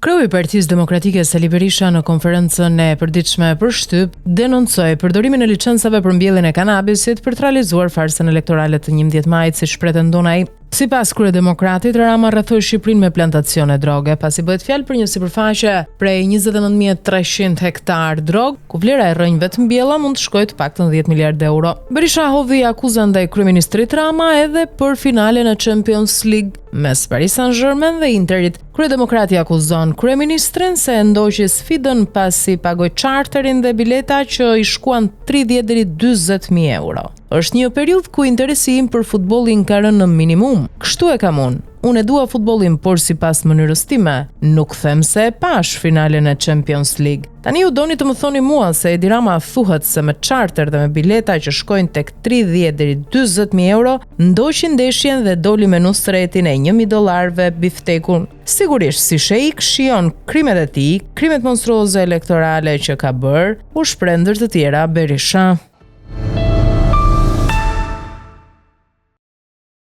Kreu i Partisë Demokratike Sali Berisha në konferencën e përditshme për shtyp denoncoi përdorimin e licencave për mbjelljen e kanabisit për të realizuar farsën elektorale të 11 majit, siç pretendon ai. Sipas kryedemokratit, Rama rrethoi Shqipërinë me plantacione droge, pasi bëhet fjalë për një sipërfaqe prej 29300 hektarë drogë, ku vlera e rrënjëve të mbjella mund të shkojë të paktën 10 miliardë euro. Berisha hodhi akuza ndaj kryeministrit Rama edhe për finalen e Champions League mes Paris Saint-Germain dhe Interit. Kryedemokrati akuzon kryeministrin se e ndoqi sfidën pasi pagoi charterin dhe bileta që i shkuan 30 deri 40.000 euro. Është një periudhë ku interesi im për futbollin ka rënë në minimum. Kështu e kam unë. Unë e dua futbollin, por sipas mënyrës time, nuk them se e pashë finalen e Champions League. Tani ju doni të më thoni mua se Edi Rama thuhet se me charter dhe me bileta që shkojnë tek 30 deri 40.000 euro, ndoqi ndeshjen dhe doli me nusretin e 1.000 dollarëve biftekun. Sigurisht, si sheik shijon krimet e tij, krimet monstruoze elektorale që ka bërë, u shpreh ndër të tjera Berisha.